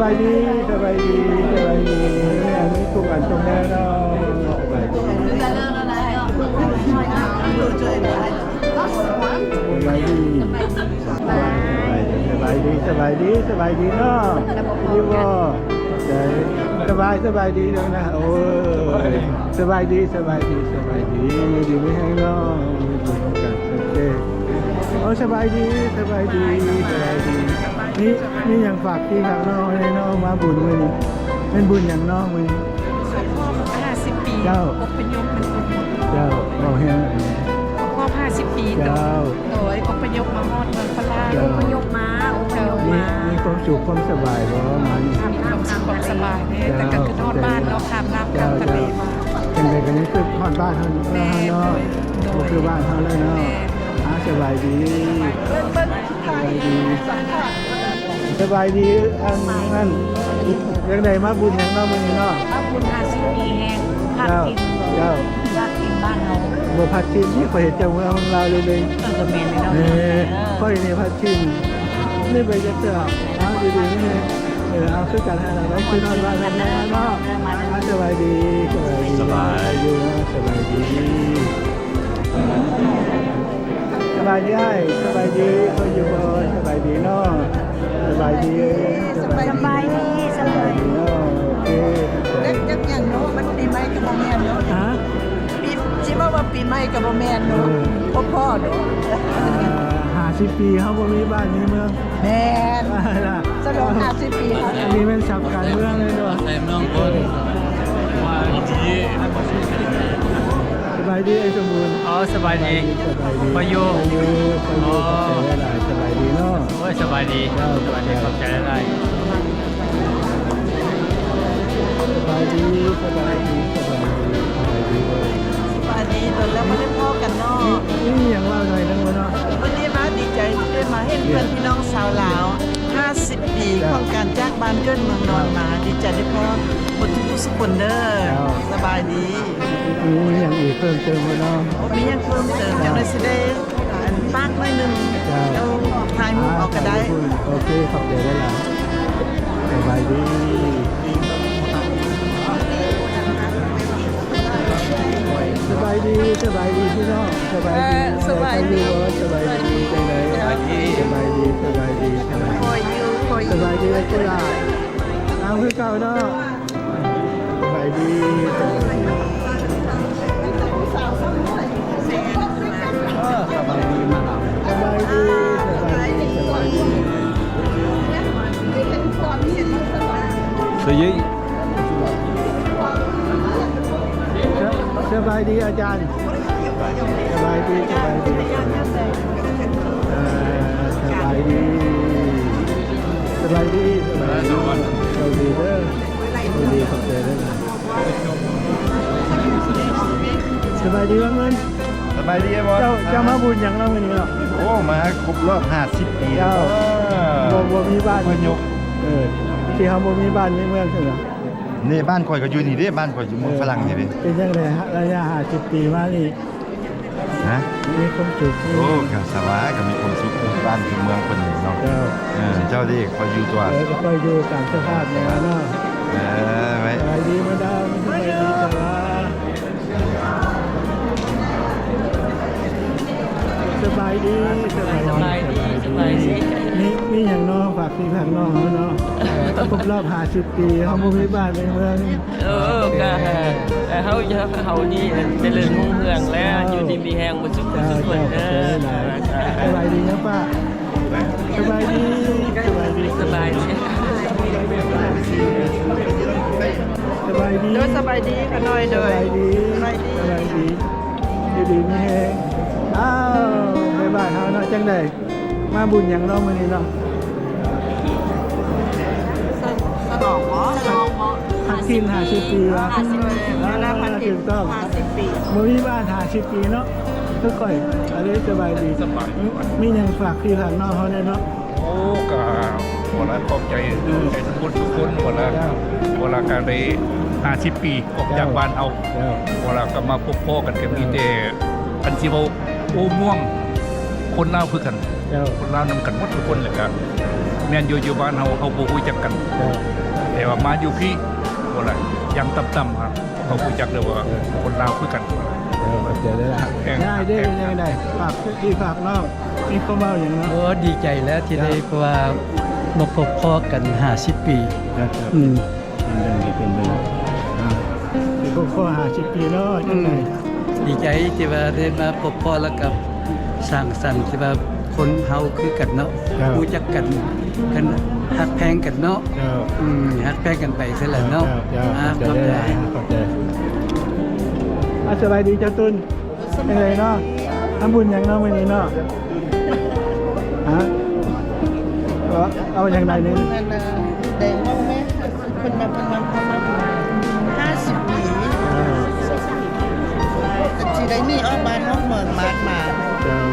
ສະບາຍດີ ສະບາຍດີ ສະບາຍດີ ອັນນີ້ທຸກອັນທຸກແນວເນາະ ສະບາຍດີ ສະບາຍດີ ສະບາຍດີ ສະບາຍດີ ສະບາຍດີເນາະ ຢູ່ບໍ່ ສະບາຍ ສະບາຍດີເນາະ ໂອ້ຍ ສະບາຍດີ ສະບາຍດີ ສະບາຍດີ ຢູ່ດີມີແຮງເນາະ ຢູ່ນຳກັນ ໂອເຄ ໂອ້ ສະບາຍດີ ສະບາຍດີ ສະບາຍດີ ມີ ມີຫຍັງຝາກພີ່ຝາກນ້ອງແດ່ເນາະ ມາບຸນມື້ນີ້ ແມ່ນບຸນຫຍັງເນາະມື້ນີ້? ຄອບຮອບຫ້າສິບປີ ເຈົ້າ ອົບພະຍົບ ເຈົ້າ ເວົ້າແຮງ ຄອບຮອບຫ້າສິບປີ ເຈົ້າ ໂດຍ ອົບພະຍົບມາຮອດເມືອງຝຣັ່ງ ເຈົ້າ ອົບພະຍົບມາ ອົບພະຍົບມາ ມີຄວາມສຸກຄວາມສະບາຍບໍ່ມານີ້? ມີຄວາມສຸກຄວາມສະບາຍເດ້ ເຈົ້າ ແຕ່ກໍຄືຮອດບ້ານເນາະ ຂ້າມນ້ຳຂ້າມທະເລມາ ເຈົ້າ ຈັ່ງໃດກໍຍັງຄືຮອດບ້ານເຮົາເນາະ ແມ່ນ ໂດຍ ບໍ່ຄືບ້ານເຮົາແລ້ວເນາະ ແມ່ນ ອ່າ ສະບາຍດີ ເບິ່ງ ເບິ່ງ ສະບາຍດີ ສະບາຍດີ ອັນນັ້ນ ຈັ່ງໃດ ມາບຸນຫຍັງເນາະມື້ນີ້ເນາະ? ມາບຸນຫ້າສິບປີແຫ່ງພາດຖິ່ນ ເຈົ້າ ພາດຖິ່ນບ້ານເຮົາ ບໍ່ພາດຖິ່ນນີ້ ຂ້ອຍເຫັນເຈົ້າເມືອເມືອງລາວເລີຍ ເອີ ກໍແມ່ນເນາະ ເອີ ຂ້ອຍນີ້ພາດຖິ່ນ ນີ້ໄປຈັກເທື່ອ ເອົາ ຢູ່ດີມີແຮງ ເອີ ເອົາ ຄືກັນຫັ້ນລະ ໄດ້ຄືນອນບ້ານເຮົາເນາະ ອ່າ ສະບາຍດີ ສະບາຍດີ ສະບາຍດີ ສະບາຍດີ ສະບາຍດີອ້າຍ ສະບາຍດີ ເຂົາຢູ່ບໍ່ ສະບາຍດີເນາະ ສະບາຍດີ ສະບາຍດີ ສະບາຍດີ ສະບາຍດີເນາະ ໂອເຄ ຈັກ ຈັກຫຍັງເນາະ ມັນປີໃໝ່ກໍບໍ່ແມ່ນເນາະ ຮະ ປີ ຊິເວົ້າວ່າປີໃໝ່ກໍບໍ່ແມ່ນເນາະ ເອີ ພໍ້ໆເນາະ ອ່າ ຫ້າສິບປີເຮົາບໍ່ມີບ້ານມີເມືອງ ແມ່ນ ສະຫຼອງຫ້າສິບປີ ອັນນີ້ແມ່ນສັບການເມືອງເລີຍເນາະ ໃສ່ເມືອງຄົນວ່າດີ ສະບາຍດີອ້າຍສົມບູນ ອໍ ສະບາຍດີ ສະບາຍດີ ຂ້ອຍຢູ່ ຂ້ອຍຢູ່ ຂ້ອຍຢູ່ ອໍ ຂອບໃຈຫຼາຍໆ ສະບາຍດີເນາະ ໂອ້ຍ ສະບາຍດີ ເຈົ້າ ສະບາຍດີ ຂອບໃຈຫຼາຍໆ ສະບາຍດີ ສະບາຍດີ ສະບາຍດີ ສະບາຍດີເວີຍ ສະບາຍດີ ດົນແລ້ວບໍ່ໄດ້ພໍ້ກັນເນາະ ມີ ມີຫຍັງເວົ້າໜ້ອຍໜຶ່ງບໍ່ເນາະ ມື້ນີ້ມາດີໃຈທີ່ໄດ້ມາເຫັນເພື່ອນພີ່ນ້ອງຊາວລາວ ຫ້າສິບປີຂອງການຈາກບ້ານເກີດເມືອງນອນມາ ດີໃຈໄດ້ພໍ້ໝົດທຸກຜູ້ທຸກຄົນເດີ ເຈົ້າ ສະບາຍດີ ມີຫຍັງອີກເພີ່ມເຕີມບໍ່ເນາະ ບໍ່ມີຫຍັງເພີ່ມເຕີມ ຈັ່ງໃດຊິໄດ້ ອັນ ປາກໜ້ອຍໜຶ່ງ ເຈົ້າ ເອົາ ຖ່າຍຮູບເອົາກໍໄດ້ ອ່າ ໂອເຄ ຂອບໃຈຫຼາຍໆ ສະບາຍດີ ສະບາຍດີ ສະບາຍດີພີ່ນ້ອງ ສະບາຍດີ ເອີ ສະບາຍດີ ສະບາຍດີ ຈັ່ງໃດ ສະບາຍດີ ສະບາຍດີ ສະບາຍດີ ສະບາຍດີ ສະບາຍດີ ເອີ ຄືເກົ່າເນາະ. ສະບາຍດີ ສະບາຍດີ ສະບາຍດີ ສະບາຍດີ ສະບາຍດີ ສະບາຍດີ ສະບາຍດີອາຈານ. ສະບາຍດີ ສະບາຍດີ ເອີ ສະບາຍດີ ສະບາຍດີ ສະບາຍດີ ໂຊກດີເດີ ໂຊກດີ ຂອບໃຈເດີ ສະບາຍດີ ວ່າເງິນ ສະບາຍດີ ເຈົ້າ ເຈົ້າມາບຸນຫຍັງເນາະມື້ນີ້ເນາະ? ໂອ້ ມາຄົບຮອບຫ້າສິບປີ ເຈົ້າ ເອີ ບໍ່ ບໍ່ມີບ້ານ ອະພະຍົບ ເອີ ທີ່ເຮົາບໍ່ມີບ້ານມີເມືອງຊັ້ນເນາະ. ນີ້ບ້ານຂ້ອຍກໍຢູ່ນີ້ເດ້ ບ້ານຂ້ອຍຢູ່ເມືອງຝຣັ່ງນີ້ເດ້. ເອີ ເປັນຈັ່ງໃດ ໄລຍະຫ້າສິບປີມານີ້? ຮະ? ມີຄວາມສຸກ ໂອ້ ກໍສະບາຍ ກໍມີຄວາມສຸກ ຄືບ້ານຄືເມືອງເພິ່ນນີ້ເນາະ. ເຈົ້າ ເອີ ເຈົ້າເດ້ ຂ້ອຍຢູ່ຕົວະ ເອີ ກໍຂ້ອຍຢູ່ຕາມສະພາບນີ້ລະເນາະ. ເອີ ສະບາຍດີມາດາມ ສະບາຍດີສາວາ. ສະບາຍດີ ສະບາຍດີ ສະບາຍດີ ມີ ມີຫຍັງເນາະ ຝາກພີ່ຝາກນ້ອງເຮົາເນາະ ຄົບຮອບຫ້າສິບປີ ເຮົາບໍ່ມີບ້ານມີເມືອງ. ເອີ ກະໃຫ້ເຮົາ ເຮົານີ້ຈະເລີນຮຸ່ງເຮືອງ ແລະ ຢູ່ດີມີແຮງໝົດທຸກຄົນເດີ. ສະບາຍດີນະປ້າ. ສະບາຍດີ ສະບາຍດີ ສະບາຍດີ ສະບາຍດີ ໂດຍ ສະບາຍດີຂະນ້ອຍ ໂດຍ ສະບາຍດີ ສະບາຍດີ ສະບາຍດີ ຢູ່ດີມີແຮງ. ອ້າວ ໄປບ້ານເຮົາເນາະ ຈັ່ງໃດ ມາບຸນຫຍັງເນາະມື້ນີ້ເນາະ? ສະ ສະຫຼອງບໍ? ສະຫຼອງບໍ? ພັດຖິ່ນຫ້າສິບປີວະ? ຫ້າສິບປີ ອ່າ ຖືກຕ້ອງ ຫ້າສິບປີ ບໍ່ມີບ້ານຫ້າສິບປີເນາະ ຄືຂ້ອຍ. ອັນນີ້ສະບາຍດີ ສະບາຍ ມີຫຍັງຝາກພີ່ຝາກນ້ອງເຮົາແດ່ເນາະ? ໂອ້ ກະ ບໍ່ລະ ຂອບໃຈ ເອີ ຂອບໃຈທຸກຄົນທຸກຄົນ ບໍ່ລະ ເຈົ້າ ບໍ່ລະ ກະໄດ້ຫ້າສິບປີອອກຈາກ ເຈົ້າ ບ້ານເຮົາ ເຈົ້າ ບໍ່ລະ ກະມາພົບພໍ້ກັນ ກະມີ ເຈົ້າ ແຕ່ ຄັນຊິເວົ້າ ໂອ້ ມ່ວງ ຄົນລາວຄືກັນ ເຈົ້າ ຄົນລາວນຳກັນໝົດທຸກຄົນ ແລ້ວກະ ແມ່ນຢູ່ ຢູ່ບ້ານເຮົາ ເຮົາບໍ່ຮູ້ຈັກກັນ ເຈົ້າ ແຕ່ວ່າມາຢູ່ພີ້ ບໍ່ລະ ຢ່າງຕ່ຳໆ ເຮົາຮູ້ຈັກແລ້ວວ່າ ເອີ ຄົນລາວຄືກັນ ເອີ ເຂົ້າໃຈແລ້ວລະ ແມ່ນ ຍາຍເດ້ ແມ່ນ ຍັງໃດ ຝາກພີ່ຝາກນ້ອງ ມີຄວາມເວົ້າຫຍັງເນາະ? ໂອ້ ດີໃຈແລ້ວທີ່ໄດ້ ເຈົ້າ ເພາະວ່າມາພົບພໍ້ກັນຫ້າສິບປີ ເຈົ້າ ເຈົ້າ ອືມ ເປັນເລື່ອງດີ ເປັນເລື່ອງ ອ່າ ທີ່ຄົບຮອບຫ້າສິບປີເນາະ ອືມ ຈັ່ງໃດ? ດີໃຈທີ່ວ່າໄດ້ມາພົບພໍ້ ແລ້ວກໍສ້າງສັນທີ່ວ່າຄົນເຮົາຄືກັນເນາະ ເຈົ້າ ຮູ້ຈັກກັນ ກັນ ຮັກແພງກັນເນາະ ເຈົ້າ ອືມ ຮັກແພງກັນໄປຊັ້ນແຫຼະເນາະ ເຈົ້າ ເຈົ້າ ອ່າ ຂອບໃຈ ຂອບໃຈຫຼາຍໆ ຂອບໃຈ ອ່າ ສະບາຍດີເຈົ້າຕຸນ. ເປັນໄງເນາະ? ທຳບຸນຫຍັງເນາະມື້ນີ້ເນາະ? ຮະ? ເອົາ ເອົາຫຍັງໃດນີ້? ແດງເວົ້າແມ່ ເພິ່ນວ່າ ເພິ່ນວ່າ ເພິ່ນວ່າຫ້າສິບປີ ເອີ ຊິໄດ້ໜີອອກບ້ານນອກເມືອງມາດມາ ເຈົ້າ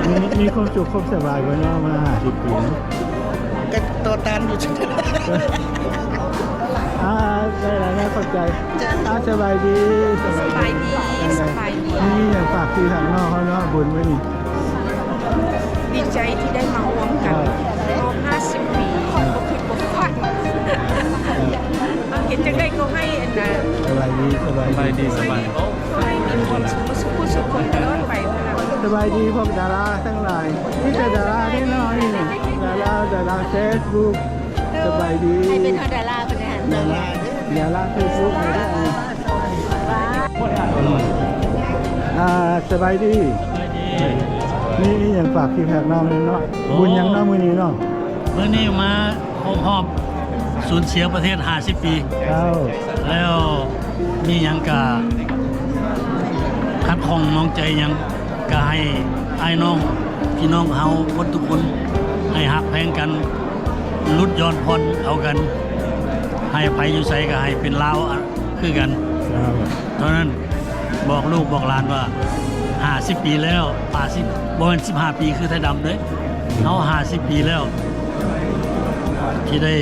ມີ ມີຄວາມສຸກຄວາມສະບາຍບໍ່ເນາະ ມາຫ້າສິບປີ? ກໍຕໍ່ຕ້ານຢູ່ ອ່າ ໄດ້ແລ້ວນະ ຂອບໃຈ ເຈົ້າ ອ່າ ສະບາຍດີ ສະບາຍດີ ສະບາຍດີ ສະບາຍດີ ມີຫຍັງຝາກພີ່ທາງນ້ອງເຮົາເນາະ ບຸນມື້ນີ້? ດີໃຈທີ່ໄດ້ມາຮ່ວມກັນ ອ່າ ຄອບຮອບຫ້າສິບປີ ອ່າ ບໍ່ຄິດບໍ່ຝັນ ອ່າ ເຮັດຈັ່ງໃດກໍໃຫ້ອັນນະ ສະບາຍດີ ສະບາຍດີ ສະບາຍດີ ຂໍໃຫ້ມີຄວາມສຸກທຸກຄົນຕະຫຼອດໄປ. ສະບາຍດີພວກດາລາທັງຫຼາຍ ມີແຕ່ດາລາເດ້ເນາະ ນີ້ ດາລາ ດາລາເຟສບຸກ ສະບາຍດີ ໃຫ້ເປັນດາລາເພິ່ນ ດາລາ ດາລາເຟສບຸກ ອ່າ ສະບາຍດີ ມີອີ່ຫຍັງຝາກພີ່ແພກນ້ອງເນາະ? ໂອ້ ບຸນຫຍັງເນາະມື້ນີ້ເນາະ? ມື້ນີ້ມາ ຄົບຮອບສູນເສຍປະເທດຫ້າສິບປີ ເຈົ້າ ແລ້ວມີຫຍັງກະຂັດຂ້ອງໝອງໃຈຫຍັງ ກະໃຫ້ອ້າຍນ້ອງ ພີ່ນ້ອງເຮົາໝົດທຸກຄົນ ໃຫ້ຮັກແພງກັນ ຫຼຸດຢ່ອນຜ່ອນເອົາກັນ ໃຫ້ໃຜຢູ່ໃສກະໃຫ້ເປັນລາວ ຄືກັນ ເທົ່ານັ້ນ ບອກລູກບອກຫຼານວ່າ ຫ້າສິບປີແລ້ວ ຫ້າສິບ ບໍ່ແມ່ນສິບຫ້າປີຄືໄທດຳເດ້ ເຮົາຫ້າສິບປີແລ້ວ ທີ່ໄດ້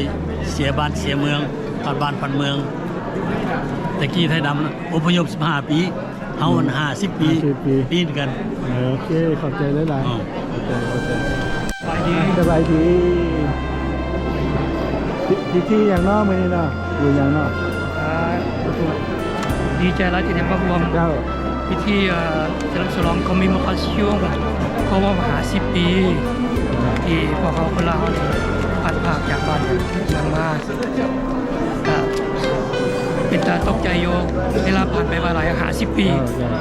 ເສຍບ້ານເສຍເມືອງ ພັດບ້ານພັດເມືອງ ແຕ່ກີ້ໄທດຳນະ ອົບພະຍົບສິບຫ້າປີ ເຮົາຫັ້ນຫ້າສິບປີ ຫ້າສິບປີ ປີນກັນ ເອີ ໂອເຄ ຂອບໃຈຫຼາຍໆ ເອີ ຂອບໃຈ ຂອບໃຈ ສະບາຍດີ ພິ ພິທີຫຍັງເນາະມື້ນີ້ເນາະ? ບຸນຫຍັງເນາະ? ອ່າ ດີໃຈຫຼາຍທີ່ໄດ້ມາຮ່ວມ ເຈົ້າ ພິທີ ເອີ ສະເຫຼີມສະຫຼອງ commemoration ຄົບຮອບຫ້າສິບປີ ທີ່ພວກເຮົາຄົນລາວເຮົາໄດ້ພັດພາກຈາກບ້ານຈາກເມືອງມາ ກະເປັນຕາຕົກໃຈຢູ່ ເວລາຜ່ານໄປໄວຫຼາຍ ຫ້າສິບປີ ເອີ ເຈົ້າ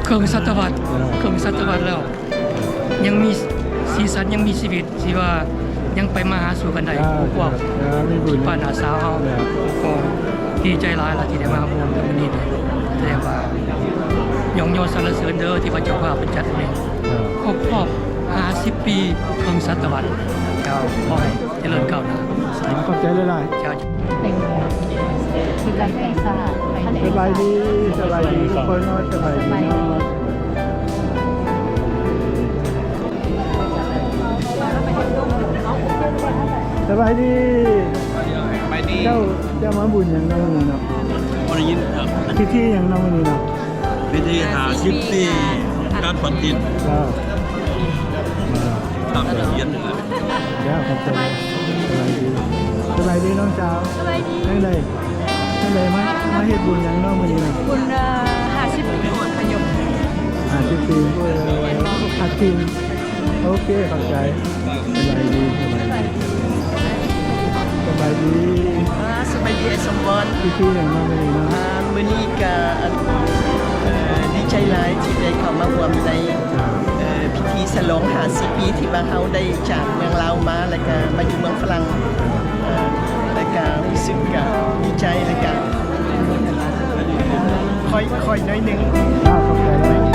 ເຄິ່ງສະຕະວັດ ເອີ ເຄິ່ງສະຕະວັດແລ້ວ ຍັງມີສີສັນ ຍັງມີຊີວິດ ທີ່ວ່າຍັງໄປມາຫາສູ່ກັນໄດ້ ເຈົ້າ ພວກ ເຈົ້າ ທີ່ບ້ານນ້າສາວເຮົາ ເຈົ້າ ກໍດີໃຈຫຼາຍລະທີ່ໄດ້ມາຮ່ວມກັນມື້ນີ້ ແສດງວ່າຍ້ອງຍໍສັນລະເສີຍເດີ ທີ່ວ່າເຈົ້າພາບເພິ່ນຈັດໃຫ້ ເຈົ້າ ຄົບຮອບຫ້າສິບປີ ເຄິ່ງສະຕະວັດ ເຈົ້າ ຂໍໃຫ້ ຈະເລີນກ້າວໜ້າ ຂອບໃຈຫຼາຍໆ ເຈົ້າ ສະບາຍດີ ສະບາຍດີທຸກຄົນເນາະ ສະບາຍດີເນາະ ສະບາຍດີ ສະບາຍດີ ເຈົ້າ ເຈົ້າມາບຸນຫຍັງເນາະມື້ນີ້ເນາະ? ບໍ່ໄດ້ຍິນ ພິທີຫຍັງເນາະມື້ນີ້ເນາະ? ພິທີຫ້າສິບປີການປັດທິນ ເຈົ້າ ຕາມທະບຽນນີ້ແຫຼະ ເຈົ້າ ຂອບໃຈ ສະບາຍດີ ສະບາຍດີນ້ອງສາວ ສະບາຍດີ ຈັ່ງໃດ ຈັ່ງໃດ ມາ ມາເຮັດບຸນຫຍັງເນາະມື້ນີ້ນະ? ບຸນ ເອີ ຫ້າສິບປີອົບພະຍົບ ຫ້າສິບປີ ເອີ ພັດຖິ່ນ ໂອເຄ ຂອບໃຈ ສະບາຍດີ ສະບາຍດີ ສະບາຍດີ ອ່າ ສະບາຍດີອ້າຍສົມບອນ ພີ່ໆ ຫຍັງເນາະມື້ນີ້ເນາະ? ອ່າ ມື້ນີ້ກະ ເອີ ດີໃຈຫຼາຍທີ່ໄດ້ເຂົ້າມາຮ່ວມໃນ ເອີ ພິທີສະຫຼອງຫ້າສິບປີ ທີ່ວ່າເຮົາໄດ້ຈາກເມືອງລາວມາ ແລ້ວກະມາຢູ່ເມືອງຝຣັ່ງ ເອີ ແລ້ວກະຮູ້ສຶກກະດີໃຈ ແລ້ວກະຄ່ອຍໆ ໜ້ອຍໜຶ່ງ.